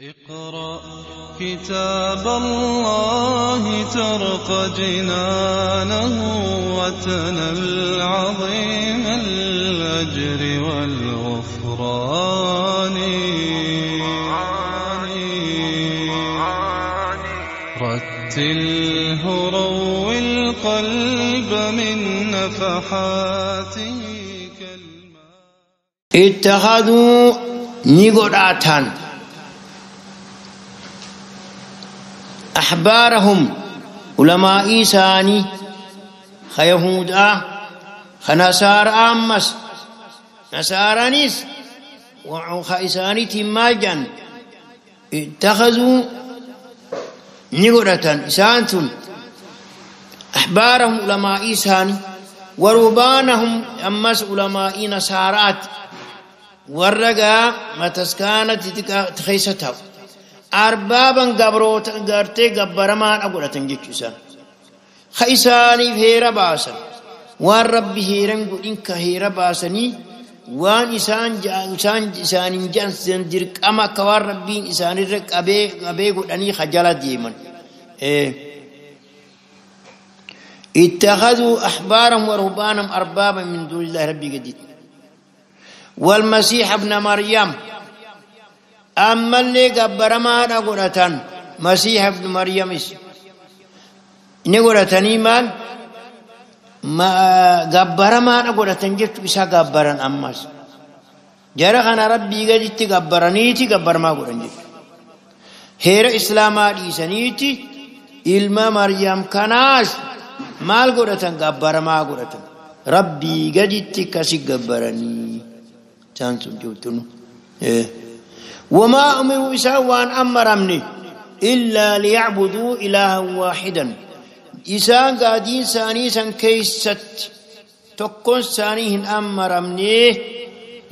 اقرأ كتاب الله ترق جنانه وتنل عظيم الأجر والغفران. رتله روي القلب من نفحاته كالماء. اتخذوا نيغوداتان أحبارهم علماء إساني خيهودا خنصار أمس نصارانيس وخيساني تماجا اتخذوا نيغوداتان إسانتون أحبارهم علماء إساني ورهبانهم أمس علماء نصارات ورقا متسكانت تخيستها أربابا قبروت قرتي قبرمان أقولتن جتشان خيساني هيرا باسن وان ربي هيرن قلنك هيرا باسني وان إسان إسان إسان جان درك أما كوار ربي إسان الرك أبي أبي قلني خجالة ديمن إيه. اتخذوا أحبارهم ورهبانهم أربابا من دون الله ربي جديد. والمسيح ابن مريم أما اللي قبرمان أقولتن مسيح ابن مريم نقولتن إيمان ما قبرمان أقولتن جبت إسا قبران أماس جرخنا ربي قدت قبرانيتي قبر ما أقولن جبت هير إسلاما ديسانيتي إلما مريم كناس مال قولتن قبر ما أقولتن ربي قدت كسي قبراني تانسو جبتنو إيه. وما أمروا إسان أمرمني إلا ليعبدوا إلها واحدا. إسان قادين ساني سان كيست تكون سانيهن أمرمني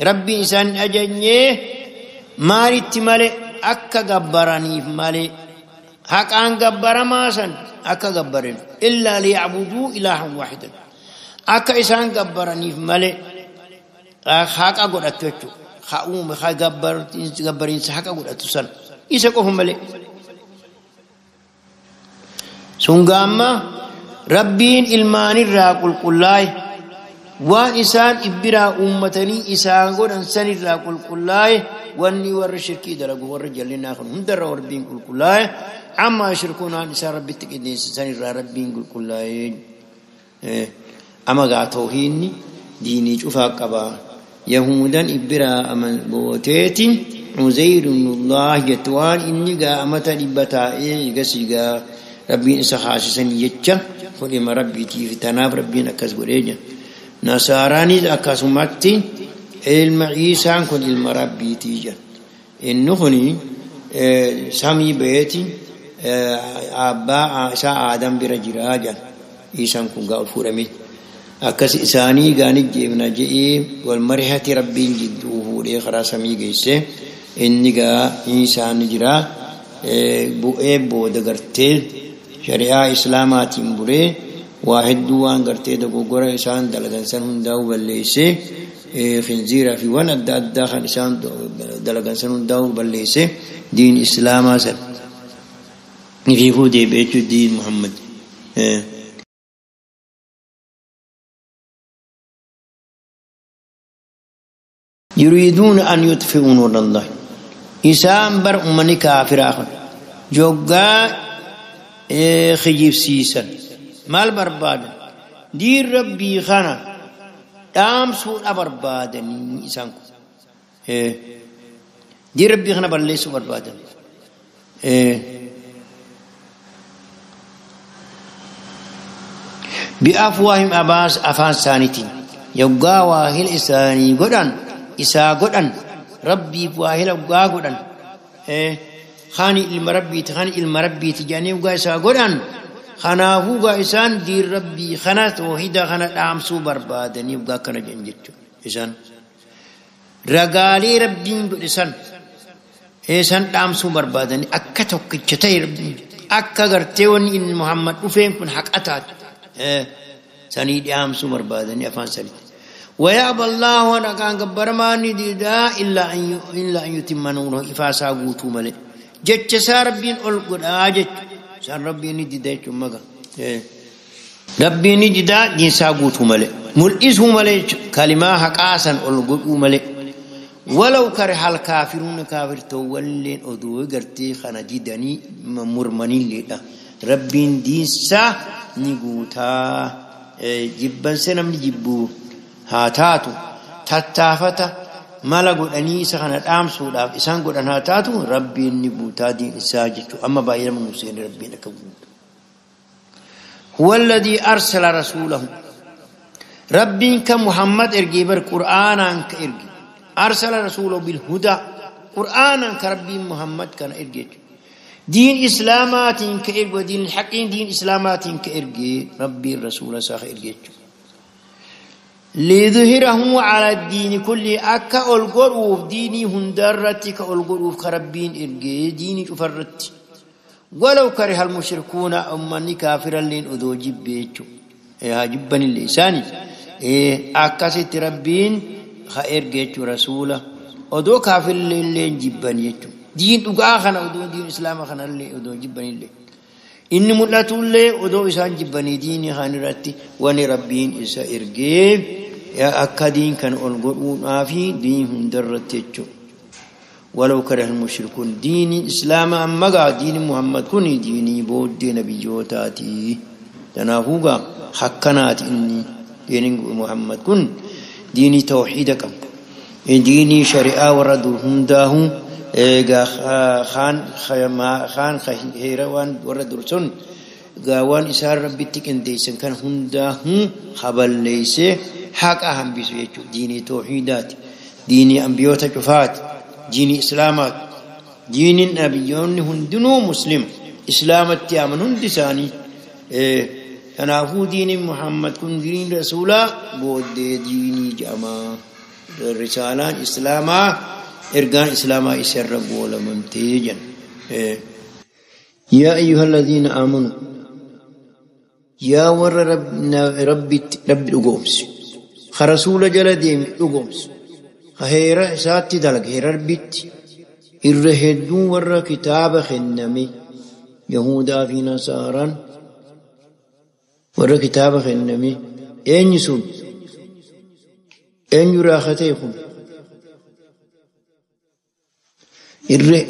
ربي إسان أجني مالت مالي أكا قبراني مالي حق أن قبر ما سن أكا قبرين إلا ليعبدوا إلها واحدا أكا إسان قبراني مالي حق أقول أتوتو خاوم خا جبر جبرين سحق أقول أتوسل إيش كوهم ملء سونغاما ربين إلماني راقل كلاي وإنسان إبرا أمتني إنسان قد إنسان راقل كلاي واني ورشركي درجة ورجال لنا هم در ربين كل كلاي عما يشركون عن إنسان ربي تكدين إنسان ربين كل كلاي أما قاتوهيني ديني شوفها قبا يهودا إبرا أمن بوتيت عزير الله جتوان إني قا أمتا إبتائي قسيقا ربي إسخاسسا يجا خلما ربي تيف تناب ربي نكس بريجا نصاراني أكاسمتي علم عيسى كن علم ربي تيجا إنه خني سامي بيتي أبا عيسى آدم برجراجا عيسى كن قاول فورمي أكس إساني غاني جيبنا جئي والمرحة ربين جدوه لإخرا سمي جيسي إني غا إنسان جرا بؤي بود غرتي شريعة إسلامات بري واحد دوان غرتي دقو غرا إسان دلغن سن هنداو بليسي خنزيرة في وان أدى أدى خان إسان دلغن سن هنداو بليسي دين إسلاما سن نفيفو دي بيتو دين محمد. يريدون أن يطفئوا نور الله إسان بر أمني كافر آخر جوغا خجيب سيسا مال برباد دير ربي خانا دام سوء برباد إسان دير ربي خانا بلسو برباد بأفواههم أباس أفان سانتين يوغا واهل إساني قدان إسا قدن ربي واهل وقا قدن خاني المربي خاني المربي تجاني وقا إسا قدن خنافو قا إسان دير ربي خنا توحيدا خنا دامسو بربادني وقا كنا جنجتو إسان رقالي ربي إسان إسان دامسو بربادني أكا توكي ربي أكا قرتيون إن محمد وفين كن حق أتات سني دامسو بربادني أفان سني ويأبى الله أن كان قبرماني ديدا إلا أن يتم نوره إفاسا قوتو ملئ Jecha isaa Rabbiin ol godhaa jechuudha. Isaan Rabbiin ni dida jechuun maga. Rabbiin ni didaa diinsaa guutuu malee. Mul'isuu malee jechuudha. Kalimaa haqaa san ol godhuu malee. Walaw kariha al-kaafiruun kaafirtoowwanilleen oduu gartee kana didanii murmanilleedha. Rabbiin diinsaa ni guutaa. Jibbansa namni jibbu haa taatu tattaafata mala godhanii isa kana dhaamsuudhaaf isaan godhan haa taatu Rabbiin ni guutaa diin isaa jechuudha. Amma baay'ee nama nuuf seene Rabbiin akka guutu. Huwa alladhii arsala rasuulahu. Rabbiin kan Muhammad ergee bar Qur'aanaan ka erge. Arsala rasuulahu bilhudaa. Qur'aanaan ka Rabbiin Muhammad kana erge jechuudha. Diin Islaamaatiin ka erge, diin haqiin diin Islaamaatiin ka erge, Rabbiin rasuula isaa ka erge jechuudha. Liyudhhirahu ala diini kulli akka ol godhuuf diinii hundarratti ka ol godhuuf ka Rabbiin erge diinii cufarratti. Walaw kariha al-mushrikuuna ummanni kaafiralleen odoo jibbe jechuudha. Haa jibbanillee isaanii. Akkasitti Rabbiin ka erge jechuudha rasuula. Odoo kaafirallee jibban jechuudha. Diin dhugaa kana odoo diin Islaama kanallee odoo jibbanillee. Inni mul'atullee odoo isaan jibbanii diinii kan irratti wani Rabbiin isa ergee akka diin kan ol godhuudhaa fi diin hundarratti jechuudha. Walaw kariha al-mushrikuun diiniin Islaama amma gaa diini Muhammad kun diinii booddee nabiyyootaati. Kanaafuu gaa hakkanaati inni diiniin Muhammad kun diinii tawxiida qabu. Diinii shari'aa warra dur hundaa'u egaa kaan heera waan warra dur sun gaa waan isaan Rabbitti qindeessan kan hundaa'u haballeessee haqa hambisu jechuudha. Diinii tawxiidaati. Diinii ambiyoota cufaati. Diinii Islaamaati. Diiniin nabiyyoonni hundinuu muslima. Islaamatti aman hundi isaanii. Kanaafuu diiniin Muhammad kun diiniin rasuulaa booddee diinii jedhama. Risaalaan Islaamaa ergaan Islaamaa isarra goolamamtee jenna. Yaa ayyuhalladhiina aamanuu yaa warra Rabbi dhugoomsu ka rasuula jala deeme dhugoomsu ka heera isaatti dalage heera Rabbitti irra hedduun warra kitaaba kenname Yahudaa fi Nasaaraan warra kitaaba kenname eenyu sun eenyu raakatee kun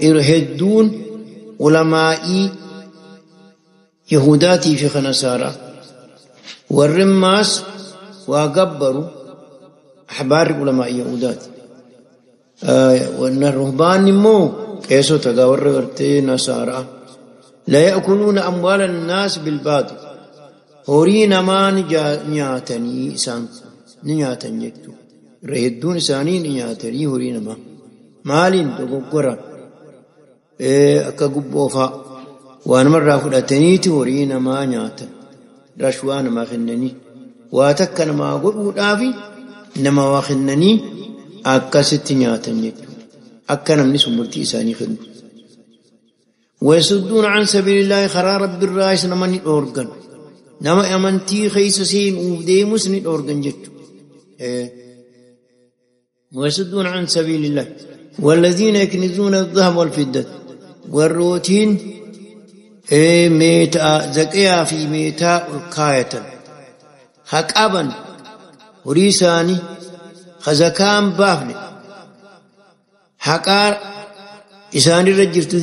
irra hedduun ulamaa'ii Yahudaatii fi Nasaaraa warri maas waa gabbaru ahbaarri ulamaa'ii Yahudaati. Ruhbaanni immoo qeessota gaa warra gartee Nasaaraa. La ya'kuluuna amwaala annaas bilbaaxil. Horii namaa ni nyaatanii isaan ni nyaatan jechuudha. Irra hedduun isaanii ni nyaatanii horii namaa. Maaliin dogoggora akka gubboo fa'a waan namarraa fudhataniiti horii namaa nyaatan. Rashwaa namaa kennanii waa takka namaa godhuudhaafi nama waa kennanii akkasitti nyaatan jechuudha. Akka namni sun murtii isaanii kennu. ويصدون عن سبيل الله karaa Rabbi irraa nama ni dhoorgan. Nama amantii keessa seenuuf deemus ni dhoorgan jechuudha. ويصدون عن سبيل الله والذين يكنزون الذهب والفضة والروتين ميتا زكيا في ميتا الكاية حقابا وريساني خزكام بافني حقار isaanirra jirtu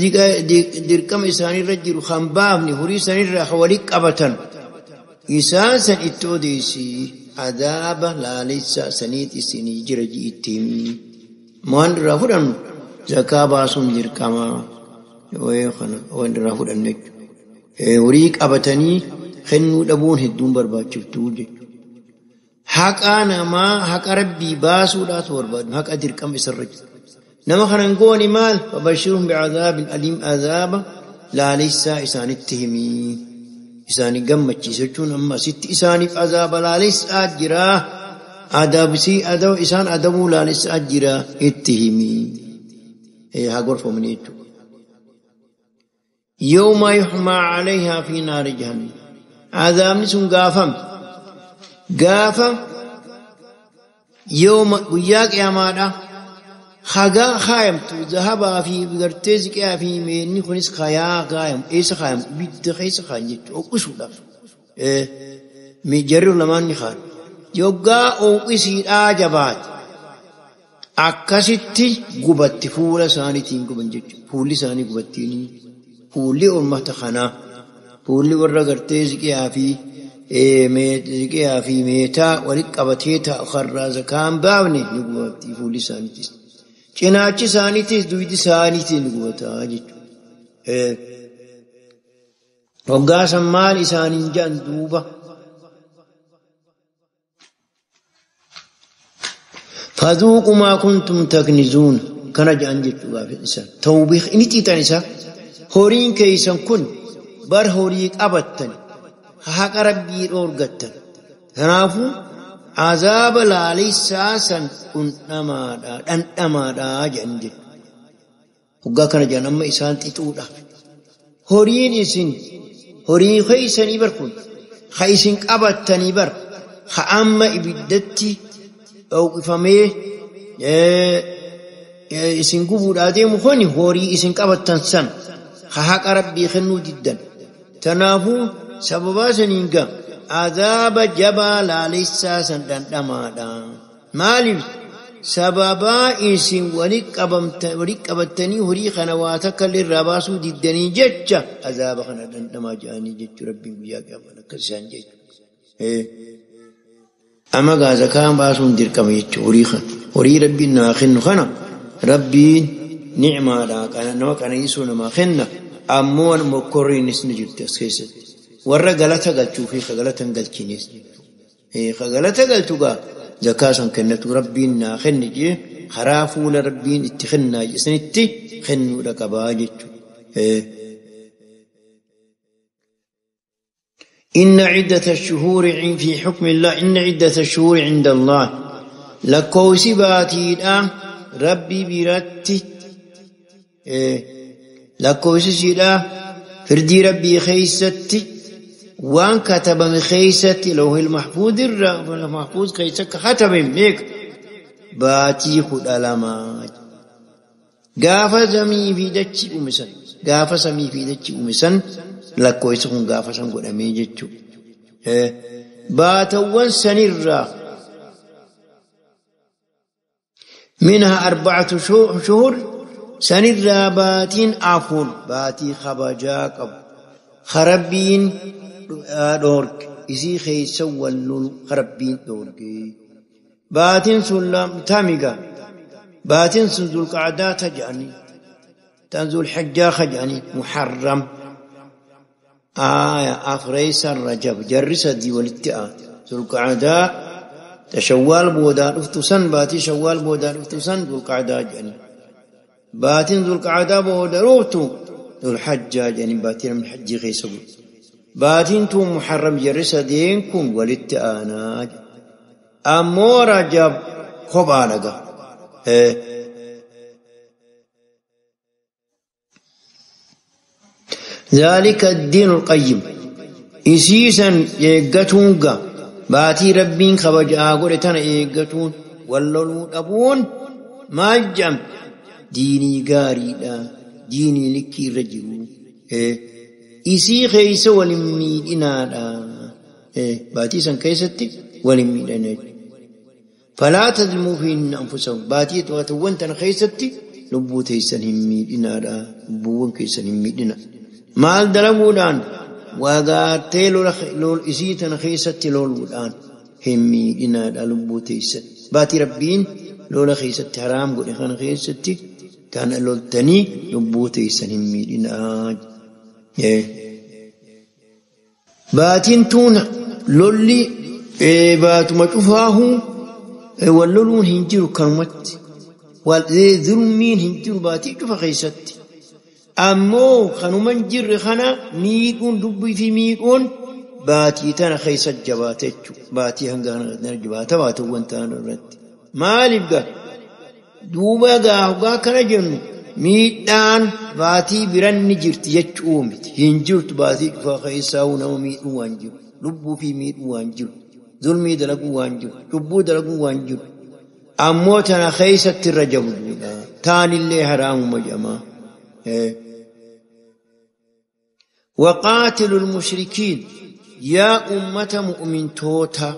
dirqama isaanirra jiru kan baafne horii isaanirraa walii qabatan isaan san itti odeessi adaaba laalessaa saniit isinii jira itti himi. Waan irraa fudhannu zakaa baasuun dirqama waan irraa fudhannu jechuudha. Horii qabatanii kennuu dhabuun hedduun barbaachiftuu jechuudha. Haqa namaa haqa Rabbii baasuudhaatu barbaadu haqa dirqama isarra jiru. Nama kanan gooni maal fabashirhum bi'adaabin aliim adaaba laalessaa isaanitti himi. Isaanii gammachiisa jechuun amma asitti isaaniif azaaba laalessaa jira. Adaabsii adaba isaan adabuu laalessaa jira itti himi. Haa gorfamanii jechuudha. Yawma yuhmaa calayhaa fi naari jahannam. Azaabni sun gaafame. Gaafa yawma guyyaa qiyaamaadha. Hagaa kaayamtu zahabaa fi gartee ziqaa fi meenni kunis kayaa kaayam eessa kaayam ibidda keessa kaayan jechuudha oqisuudhaaf. Jarri lamaan ni kaan. Yoggaa oqisiidhaa jabaate akkasitti gubatti fuula isaaniitiin guban jechuudha. Fuulli isaanii gubattiin fuulli uummata kanaa fuulli warra gartee ziqaa fi ziqaa fi meetaa walitti qabatee taa'u karraa zakaan baafne ni gubatti fuulli isaaniitis. Cinaachi isaaniitis duydi isaaniitiin ni gubataa jechuudha. Hoggaasan maal isaaniin jedhan duuba. فذوقوا ما كنتم تكنزون كان جان jechuudha isaan tawbiix inni xiixan isaa horiin keeysan kun bar horii qabattan haqa rabbii dhoorgattan kanaafuu azaaba laalessaa san dhundhamaadha dhandhamaadha jedhan jechuudha. Hoggaa kana jedhan amma isaan xixuudha. Horiin isin horii keeysanii bar kun ha isin qabattanii bar ha amma ibiddatti dhoofamee isin gubuudhaa deemu kun horii isin qabattan san ha haqa rabbii kennuu diddan. Kanaafuu sababaa saniin gaa azaaba jabaa laalessaa san dhandhamaadha. Maaliif sababaa isin walitti qabattanii horii kana waa takka illee irraa baasuu diddanii jecha azaaba kana dhandhamaa jedhanii jechuu rabbiin guyyaa qiyaamaa akkas isaan jechuudha. Amma gaa zakaan baasuun dirqama jechuudha horii kana. Horii rabbiin namaa kennu kana rabbiin nicmaadha nama qananiisuu namaa kenna ammoo mokkorriinis ni jirti as keessatti. Warra galata galchuu fi galata hin galchinis jechuudha. Galata galchu gaa zakaa san kennatu rabbiin naa kenni jee karaa fuula rabbiin itti kennaa isinitti kennuudha qabaa jechuudha. إن عدة الشهور في حكم الله إن عدة الشهور عند الله لكوسي باتيدا ربي برتي لكوسي سيدا فردي ربي خيستي وان كتب من خيستي لوح المحفوظ المحفوظ خيسك ختم ميك باتي خد ألمات قافة زمي في دتشي أمسن قافة سمي في دتشي أمسن lakkoofsi kun gaafa san godhamee jechuudha. Baatawwan sanirraa minha arba'atu shuhur sanirraa baatiin afur baatii kabajaa qabu. Rabbiin dhoorge isii keessa wal lolu rabbiin dhoorge. Baatiin sun tamiga baatiin sun zulqa'adaa taja'anii tan zulhijjaa taja'anii muharram. آية أفريس الرجب جرس دي والاتئة ذو القعداء تشوال بودا افتسن باتي شوال بودا افتسن ذو القعداء جاني باتين ذو القعداء بودا روتو ذو الحجة جاني باتين من حج غيسبو باتين تو محرم جرس دينكم والاتئة أمو رجب خبالغا ذلك الدين القيم إسيسا يقتون باتي ربين خبجا قرتنا يقتون واللولون أبون ما جم ديني قاري لا ديني لكي رجل إسي خيس ولميدنا لا باتي سن كيستي ولميدنا فلا تظلموا فيهن أنفسهم باتي توتون خيستي لبوتيسن هميدنا لا لبوون كيسن هميدنا maal dalaguudhaan wagaartee lol isii tana keessatti loluudhaan hin miidhinaadha lubbuu teessan. Baatii rabbiin lola keessatti haraam godhe kana keessatti kana loltanii lubbuu teessan hin miidhinaa. Baatiin tuun lolli baatuma cufaahu wal loluun hin jiru kanumatti. Wal zulmiin hin jiru baatii cufa keessatti. Ammoo kanuman jirre kana miidhuun dubbii fi miidhuun baatii tana keessa jabaate jechuudha. Baatii hanga kana jabaata baatiiwwan ta'an irratti. Maaliif gaa duuba gaa hoggaa kana jennu miidhaan baatii biran ni jirti jechuu miti. Hin jirtu baatii cufaa keessaa nama miidhuu waan jiru. Lubbuu fi miidhuu waan jiru. Zulmii dalaguu waan jiru. Cubbuu dalaguu waan jiru. Ammoo tana keeysatti irra jabduudha. Taanillee haraamuma jedhama. وقاتلوا المشركين يا أمة مؤمن توتا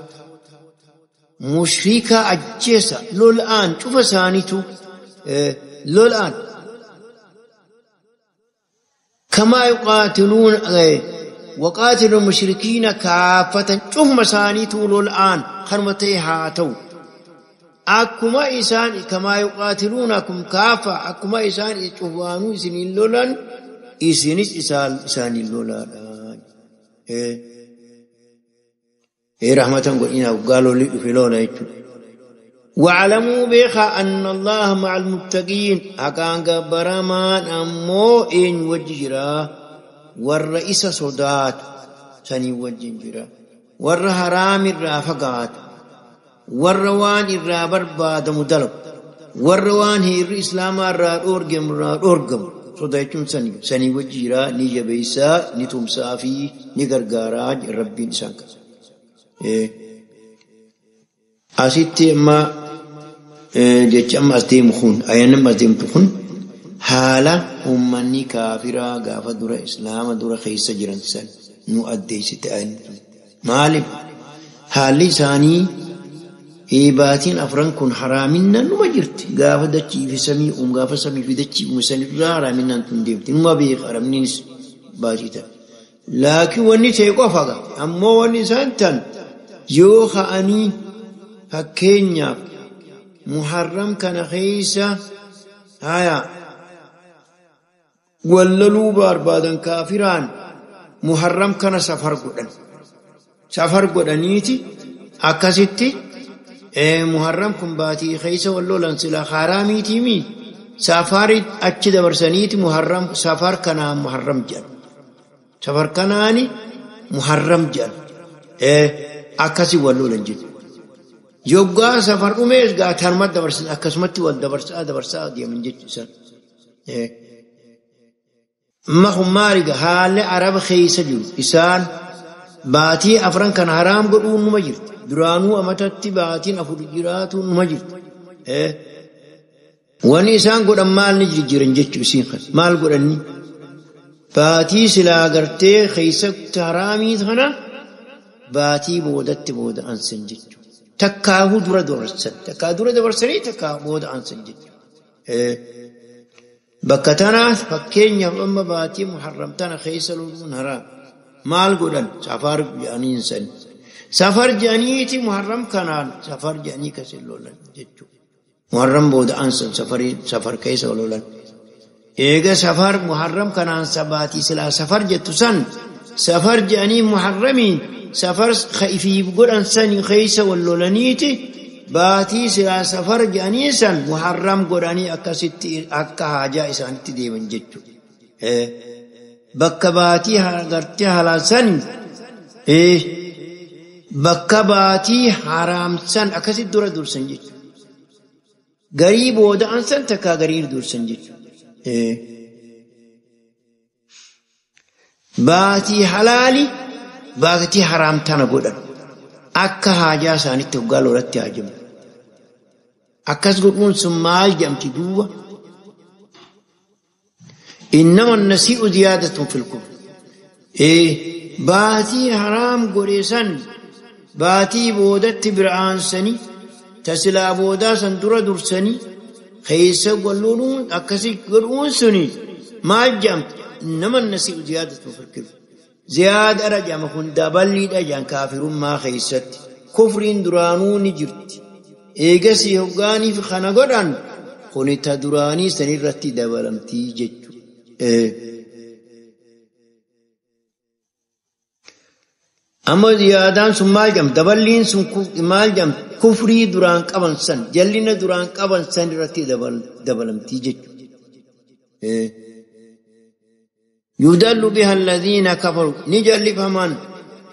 مشركة أجيسة للآن شوف سانيتو للآن كما يقاتلون وقاتلوا المشركين كافة شوف مسانيتو للآن خرمتي هاتو أكما إسان كما يقاتلونكم كافة أكما إسان إشوفانو إسنين لولان إسنس إسان لولان إيه رحمة قلنا وقالوا لي في لولا. واعلموا بها أن الله مع المتقين أكان برمان أمو إن وجرا والرئيس صدات سني وجرا والحرام الرافقات والروان الرابر بعد مدلب والروان هي الإسلام الرأورجم الرأورجم صدايتون سني سني وجرا نجبيسا نتومسافي نغرغاراج ربي إنسان. Asitti amma jecha amma as deemu kun ayyaanni amma as deemtu kun haala uummanni kaafiraa gaafa dura islaama dura keessa jiran san nu addeessite ayyaanni tun. Maaliif haalli isaanii baatiin afran kun haraaminaan numa jirti. Gaafa dachii fi samii uum gaafa samii fi dachii uume sanirraa haraaminaan tun deemti. Numa beeka haramniinis baatii ta'a. Laakiin wanni ta'e qofa ammoo wanni isaan tan yoo ka'anii fakkeenyaaf muharram kana keessa haya wallaluu barbaadan kaafiraan muharram kana safar godhan. Safar godhaniiti akkasitti muharram kun baatii keessa wallolan sila haraamiitiimi safari achi dabarsaniiti muharram safar kanaan muharram jedhan. Safar kanaani muharram jedhan. Akkasi wallolan jedhu. Yoggaa safar dhumees gaa tarma dabarsan akkasumatti wal dabarsaa dabarsaa deeman jechuudha. Amma kun maali haalli araba keessa jiru isaan baatii afran kan haraam godhuun numa jirti. Duraanuu amatatti baatiin afur jiraatuun numa jirti. Wanni isaan godhan maal ni jijjiiran jechuu isiin kan maal godhanni baatii silaa gartee keessatti haraamii kana baatii boodatti booda ansan jechuudha. Takkaahuu dura dabarsan takkaa dura dabarsanii takkaa booda ansan jechuudha. Bakka tanaaf fakkeenyaaf amma baatii muharram tana keessa loluun haraam maal godhan safar jedhaniin san safar jedhaniiti muharram kanaan safar jedhanii kasin lolan jechuudha. Muharram booda ansan safar keessa lolan. Eega safar muharram kanaan sabaatii silaa safar jettu san safar jedhanii muharramiin safar ifiif godhan san keessa wal lolaniiti baatii silaa safar jedhanii san muharram godhanii akkasitti akka haajaa isaanitti deeman jechuudha. Bakka baatii gartee halaal san bakka baatii haraam san akkasitti dura dursan jechuudha. Garii booda ansan takkaa garii dursan jechuudha. Baatii halaali baatii haraam tana godhan akka haajaa isaaniitti hoggaa lolatti haajamu. Akkas godhuun sun maal jedhamti duuba? Innama nasii'u ziyaadatun fil kufr. Baatii haraam godhe san baatii boodatti bira aansanii tasilaa boodaa san dura dursanii keessa wallooluun akkasii godhuun suni maal jedhamti? Innama nasii'u ziyaadatun fil kufr. Ziyaadadha jedhama kun daballiidha jedhan kaafirummaa keessatti. Kufriin duraanuu ni jirti. Eegasii hoggaaniif kana godhan kuni ta duraanii sanirratti dabalamtii jechuudha. Amma ziyaadaan sun maal jedhamti? Daballiin sun maal jedhamti? Kufrii duraan qaban san, jallina duraan qaban san irratti dabalamtii jechuudha. يدل بها الذين كفروا نجلفمن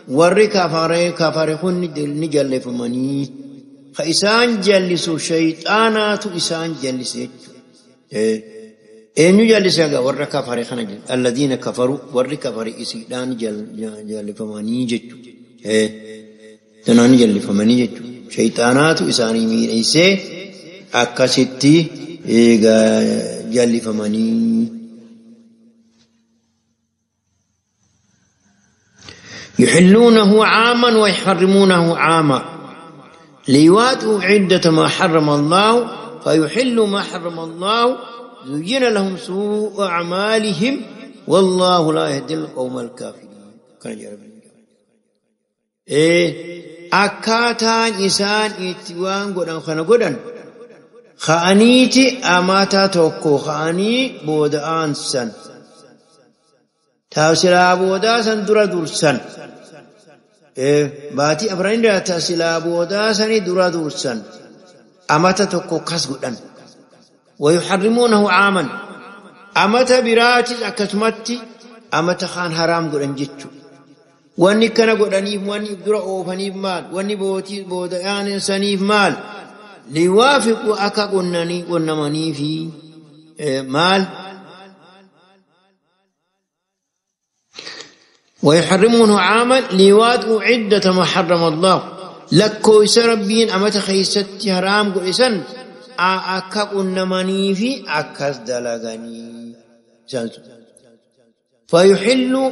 ور كفر كن نجلفمني خيسان جلسوا شيطانات إسان جلسوا إنه جلسوا ور كفر خن الذين كفروا ور كفر إسان جلفمني جت تنان جلفمني جت شيطانات إسان مين إسه Akkasitti eegaa jallifamanii. يحلونه عاما ويحرمونه عاما ليواتوا عدة ما حرم الله فيحلوا ما حرم الله زين لهم سوء أعمالهم والله لا يهدي القوم الكافرين. كان جرب إيه أكاتان إنسان إتوان قدن خنا قدن خانيتي أماتا توكو خاني بودان سن تاسلا بودا سن درا درسن باتي أفرين را تاسلا بودا سن درا درسن أماتا توكو كاس قدن ويحرمونه عاما أماتا براتي أكتمتي أماتا خان حرام قدن جتشو واني كان قدنيف واني درا أوفنيف مال واني بوتي بودان سنيف مال ليوافقوا أكا قنني قنمني في مال ويحرمونه عاما ليواتوا عدة ما حرم الله لكو ربين أما تخيست حرام قئسا أكا قنمني في أكاس دلغني فيحلوا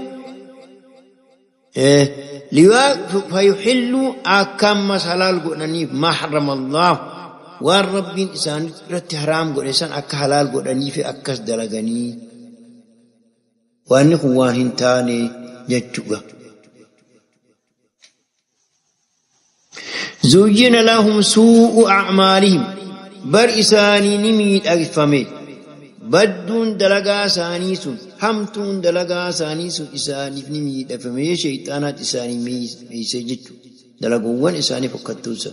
فيحلوا أكا حلال قنني ما حرم الله والربين إسان رت حرام قئسا أكا حلال قنني في أكاس دلغني وأنه واهن تاني جتشوغا زين لهم سوء أعمالهم بر إساني نميت أغفمي بدون دلقا سانيسون همتون دلقا سانيسون إساني نميت أغفمي شيطانات إساني ميسي جتشو دلقوان إساني فكتوسا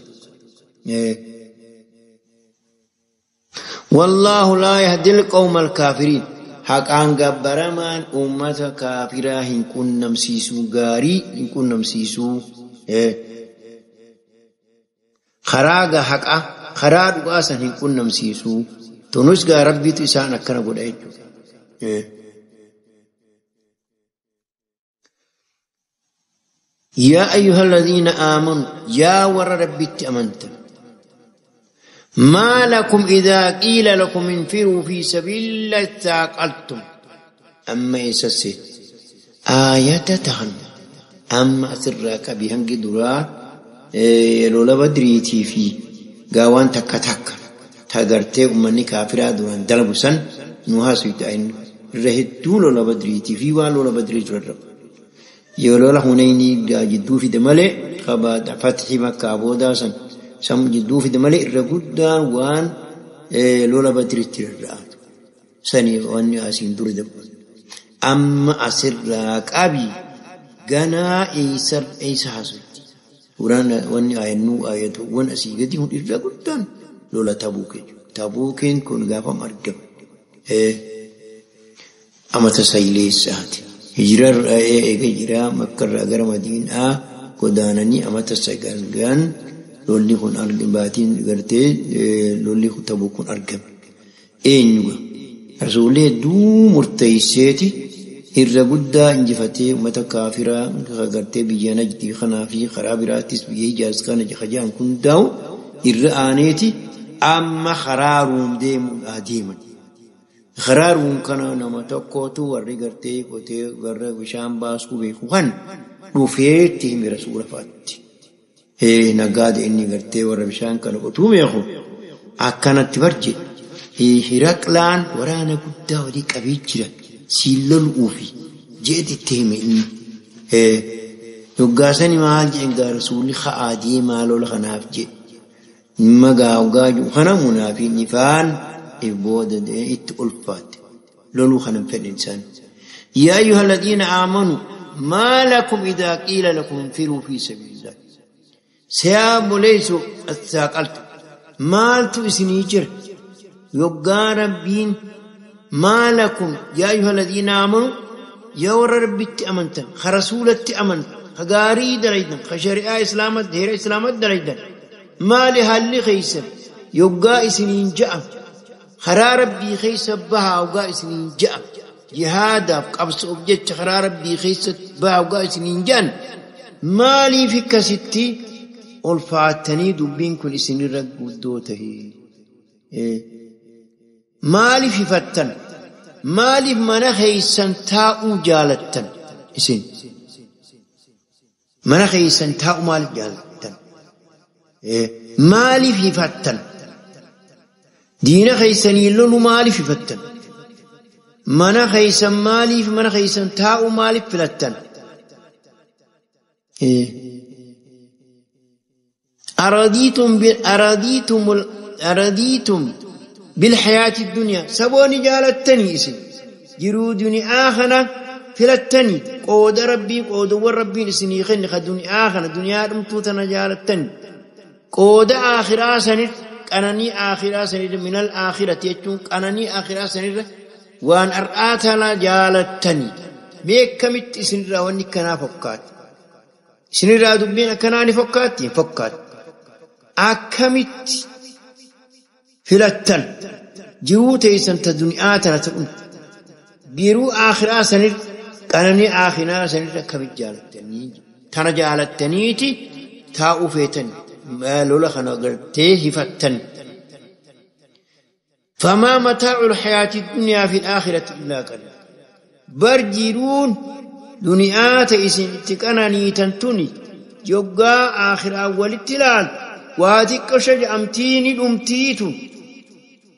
والله لا يهدي القوم الكافرين حقان غبرمان أمة كافرة هن كنمسيسو غاري هن كنمسيسو خراغ حقا خراغ غاسن هن كنمسيسو تونس غا ربي تسان أكنا غدايجو يا أيها الذين آمنوا يا ور ربي أمنت ما لكم إذا قيل لكم انفروا في سبيل الله ثاقلتم أما يسسي آية تهن أما أسرك بهنج درا لولا بدريتي في قوان تك تك تغرتي أمني كافرة دوران دلبسن نوها سيتين رهدو لولا بدريتي في وان لولا بدريت الرب يلولا هنيني جدو في دمالي خبا فتح مكة بودا سن سم جدو في دمالي الرقودان وان لولا بدريت الرات سني وان أسين دور دب أما أسرك أبي جنا إيسر إيس حسد ورانا وان آية آية وان أسيجدي هون الرقودان لولا تبوك تبوكين كون غافا مرقب أما تسيلي ساعات هجرة هجرة مكة غير مدينة قدانني أما تسجلن لولي كون أرجم باتين غرتي لولي كون تبوك كون أرجم إنجوا رسولي دو مرتيسيتي الرجودة إنجفتي ومتى كافرة غرتي بيجانا جدي خنافي خرابراتيس بيجي جاز كان جخجان كون داو الرآنيتي أما خرارهم ديم أديما خرارهم كان نما تكوتو ورجرتي كوتي غر وشام باسكو بيكوهن رفيتي من رسول فاتي إيه نقاد إني غرتي وربشان كان كوتو بيخو أكنت برجي إيه هرقلان ورانا قدا وديك أبيجرا سيلل أوفي جئت التهمة إني إيه يقاسني ما هالجي رسولي خادي مالو لخناف جي ما قاو خنا منافي نفان إبودة إت ألفات لولو خنا في الإنسان يا أيها الذين آمنوا ما لكم إذا قيل لكم انفروا في سبيل الله سياب ليسوا الثاقلت مالتو إسنيجر يقى ربين ما لكم يا أيها الذين آمنوا يا ور ربي أمنت خرسولة أمنت خقاري دريدا خشريعة إسلامت دير إسلامت دريدا ما لهالي خيسر يقى إسنين جاء خرا ربي خيسر بها وقا إسنين جاء جهادا قبس أبجد خرا ربي خيسر بها وقا إسنين جاء ما لي في كستي ألفاتني دبين كل إسنين رقودوته Maaliif hifattan? Maaliif mana keeysan taa'uu jaalattan? Isin mana keeysan taa'uu maaliif jaalattan? Maaliif hifattan? Diina keeysanii lolu maaliif hifattan? Mana keeysan maaliif mana keeysan taa'uu maaliif filattan? أرضيتم بالحياة الدنيا سبوني جالتني إسن جرو دنيا آخنا فلتني قود ربي قود وربي إسن يخني خدني آخنا دنيا رمتوتنا جالتني قود آخر سنر أنني آخر سنر من الآخرة يجون أنني آخر سنر وأن أرآتنا جالتني بكمت إسن راوني كنا فكات إسن را دبين كناني فكات فكات أكمت filattan jiruu teessan ta duniyaa tana ta'un jiruu aakhiraa sanir qananii aakhiraa sanir akkamit jaalattanii tana jaalattaniiti taa'uu feetan lola kana gartee hifattan. فما متاع الحياة الدنيا في الآخرة إلا قليل. برجرون دنيا تيسن تقناني تنتوني يوغا آخر أول التلال واتك شجأمتيني الأمتيتو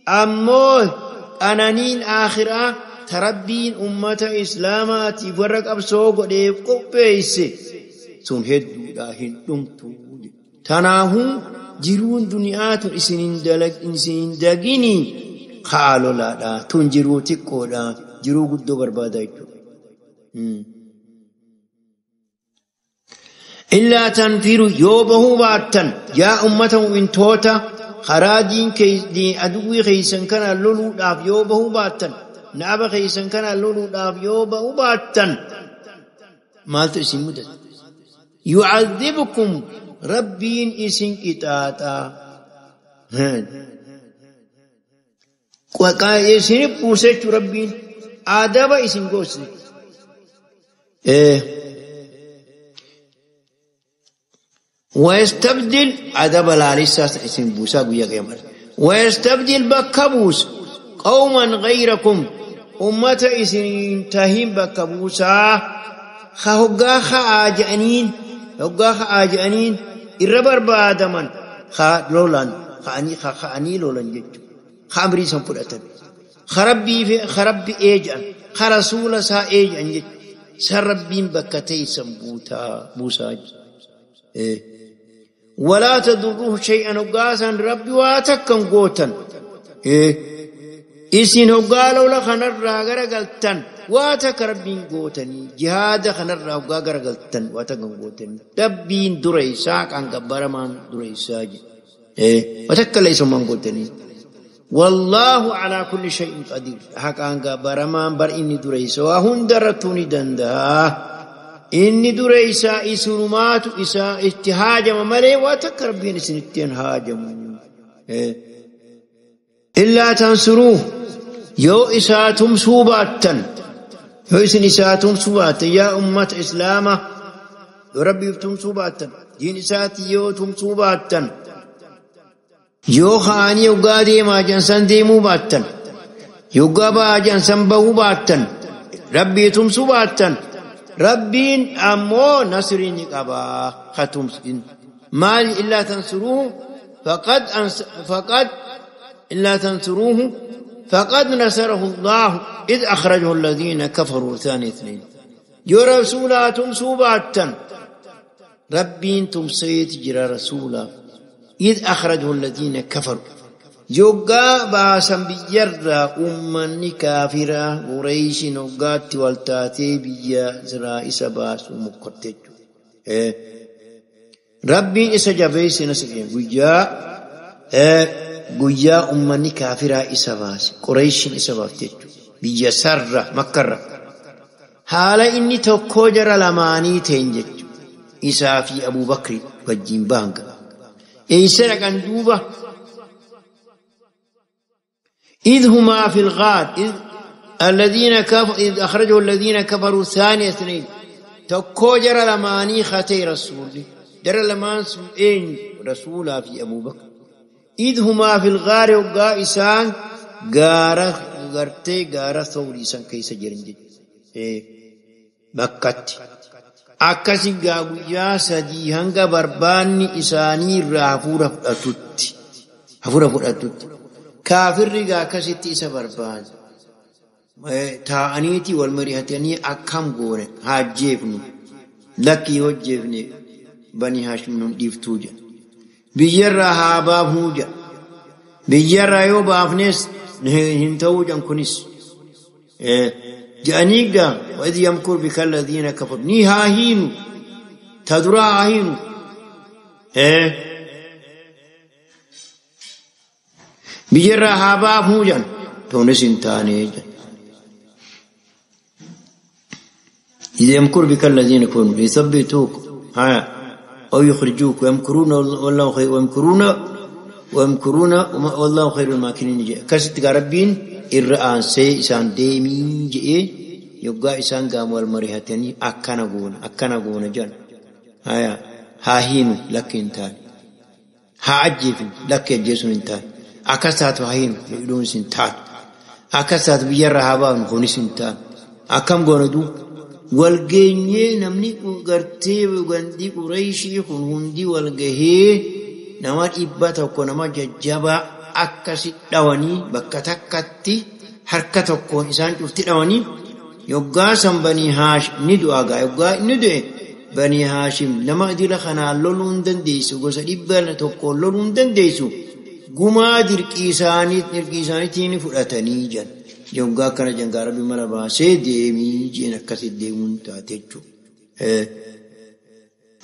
أمو أنانين آخرة تربين أمة إسلاماتي فرق أبسوق ديب قبيس سن هدو داهن دمتو تناهم جرون دنيات إسنين دلق إنسين دقيني قالوا لا لا تنجرو تكو لا جرو قدو بربادا إلا تنفروا يوبه باتن يا أمة من توتا خراجين كي أدوي خيسن كان لولو داف يوبه باتن نعب خيسن كان لولو داف يوبه باتن مالت اسم مدد يعذبكم ربين اسم كتاتا وقال اسم بوسيت ربين آداب اسم قوسي ويستبدل عذاب العليسة اسم بوسا قويا قيامر ويستبدل بكبوس قوما غيركم أمة اسم تهيم بكبوسا خهقا خاجأنين هقا خاجأنين الربر بادمن خا لولان خاني خاني لولان جج خامري سنفرتن خربي في خربي ايجان خرسول سا ايجان جج سربين بكتي سنبوتا بوسا ولا تضروه شيئا وقاسا ربي واتكن قوتا إسين وقالوا لخنرى غرقلتن واتك ربين قوتني جهاد خنرى غرقلتن واتكن قوتني ربين دريساك عن قبرمان دريساج واتك ليس من قوتني والله على كل شيء قدير حق عن قبرمان بر إني دريسا وهن درتوني دنده إني دريسا إسرمات إسا اتهاجم ملي واتك ربين سنتين هاجم إلا تنصروه يو إساتم سوباتا يو إسن إساتم سوباتا يا أمة إسلامة ربي يفتم سوباتا دين إساتي يو تم سوباتا يو خاني يقادي ما جنسان ديمو باتا يقابا جنسان بهو باتا ربي تم سوباتا ربين أمو نصرين قبا ختم مال إلا تنصروه فقد إلا تنصروه فقد نصره الله إذ أخرجه الذين كفروا ثاني اثنين يا رسولا تمسوباتا ربين تمسيت جرى رسولا إذ أخرجه الذين كفروا يوغا باسم بيرا أمني كافرة قريش نوغات والتاتي بيا زرا إسا باسو مقتج ربي إسا جبيس نسجين قويا قويا أمني كافرة إسا باس قريش إسا بافتج بيا سرة مكرة حالا إني تكوجر لماني تنجج إسا في أبو بكر وجين بانك إيسا لكن دوبة إذ هما في الغار إذ الذين كفر إذ أخرجوا الذين كفروا ثاني اثنين تكوجر لماني خاتي رسول در لمان سئين رسولا في أبو بكر إذ هما في الغار وقا إسان غارة غرتي غارة ثوري إسان كيس جرنجي مكة akkasi gaa guyyaa sadii hanga barbaanni isaanii irraa hafuura fudhatutti kaafirri gaa akkasitti isa barbaade taa'aniiti wal mari'atanii akkam goone haa jeefnu lakkii hojjeefne bani Haashim nun dhiiftuu jedha biyyarraa haa baafnuu jedha biyyarraa yoo baafnes hin ta'uu jedhan kunis jedhanii gaa وإذ يمكر بك الذين كفروا ni haa hiinu ta duraa haa hiinu biyyarraa haa baafnuu jedhan tunis hin taane jedhan إذ يمكر بك الذين كفروا ليثبتوك أو يخرجوك ويمكرون والله خير ويمكرون والله خير الماكرين كست ربين الرآن سي إسان ديمين جئ يبقى إسان قام والمريهتني أكنا قونا جان هيا هاهين لك إنتان ها عجيف لك يجيسون إنتان أكسات هاهين يقولون سنتان أكسات بيرها هابان سنتان أكم قونا دو والجيني نمني قرتي وغندي قريشي هندي والجهي نما إبتا وكنما ججبا أكسي دواني بكتكتي حركة كون إنسان شفت دواني يبقى سم بني هاشم ندعو يبقى ندعو بني هاشم نما دي لخنا لولون دنديسو غوسا ديبال توكو لولون دنديسو غما درقيساني درقيساني تيني فداتني جن يبقى كان جنگار بملا باسه ديمي جين كسي ديمون تاتيچو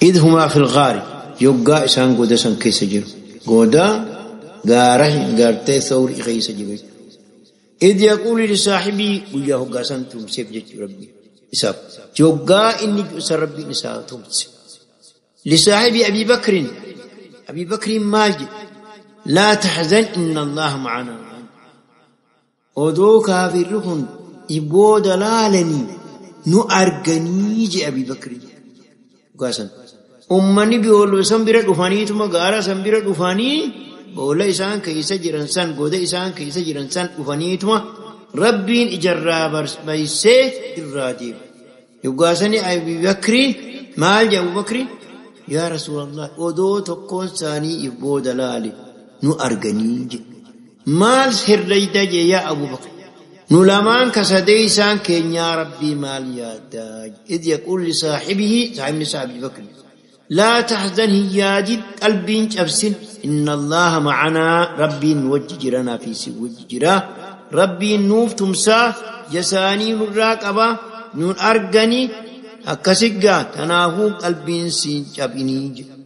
إذ هما في الغار يبقى إسان غودا سن كيس جيرو غودا غاره غارتي ثور كيس جيرو إذ يقول لصاحبي وياه غاسان تمسيف جت ربي إساب يبقى إني ربي نساء تمسي لصاحبي أبي بكر أبي بكر ماجد لا تحزن إن الله معنا odoo kaafirri kun ibooda laalanii nu arganii je Abi Bakri gaasan ummanni boolla san bira dhufaniituma gaara san bira dhufanii boolla isaan keessa jiran san goda isaan keessa jiran san dhufaniituma rabbiin ijarraa baysee irraa deema yogaasani Abi Bakri maal je Abu Bakri yaa Rasuulallah odoo tokkoon isaanii ibooda laale nu arganii je maal herreyda jee yaa Abu Bakr nu lamaan kasadee isaan keenyaa rabbii maal yaaddaa إذ يقول لصاحبه صاحبni isaa Abi Bakr لا تحزن hin yaadin qalbiin cabsin إن الله معنا rabbiin nu wajji jiranaa fi si wajji jira rabbiin nuuf tumsaa jasaanii nurraa qaba nuun argani akkasiggaa tanaafuu qalbiin siin cabinii jedhe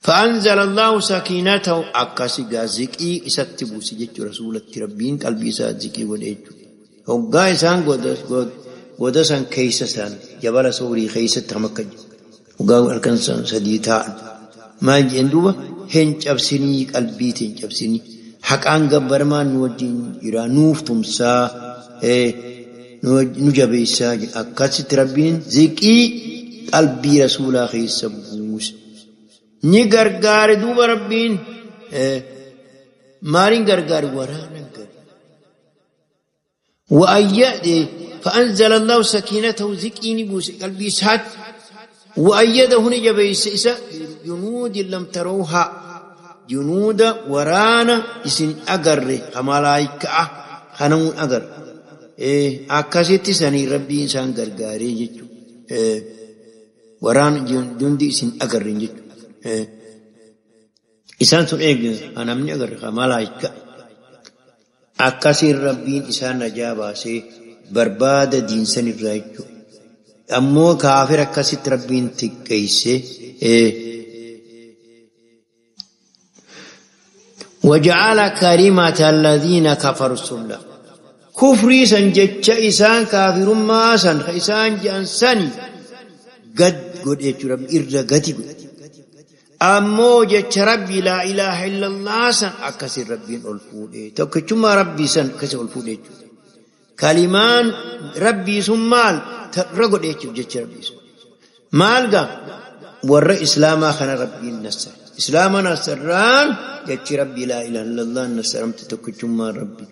فأنزل الله سكينته أكاسيغا زكي إساتبو سجدت رسولة ربين قلبي إسات زكي وليجو هقا إسان قدسان كيسسان جبل سوري خيسة تمكج هقا الكنسان سديتان ما يجندوبا هنج أبسني قلبي تنج أبسني حق أن قبرمان نوجين إرا نوف تمسا نجب إسا أكاسي ربين زكي قلبي رسولا خيسة بوس ni gargaare duuba rabbiin maaliin gargaare waraana gargaare وأيده فأنزل الله سكينته زكيني بوس قلبي سات وأيده نجبيس إسا جنود لم تروها جنود ورانا إسن أقر خمالائكة خنون أقر أكاسيتي سني ربي إنسان غرغاري جتو وران جندي إسن أقر جتو isaan sun eegin namni agarre malaayika akkasiin rabbiin isaan najaa baasee barbaada diinsan irraa jechuudha. Ammoo kaafir akkasitti rabbiin xiqqeessee وجعل كلمة الذين كفروا السفلى كفري سن جتش إسان كافر ما سن إسان جان سن قد قد يجرب إرد قد ammoo jecha rabbi laa ilaaha illallah san akkasi rabbiin ol fuudhe tokkichummaa rabbii san akkasi ol fuudhe jechuudha. Kalimaan rabbii sun maal irra godhe jechuudha jecha rabbii sun. Maal gaa warra islaamaa kana rabbiin nassa Islaama nasarraan jechi Rabbi laa ilaaha illallah nasaramte tokkichummaan Rabbi.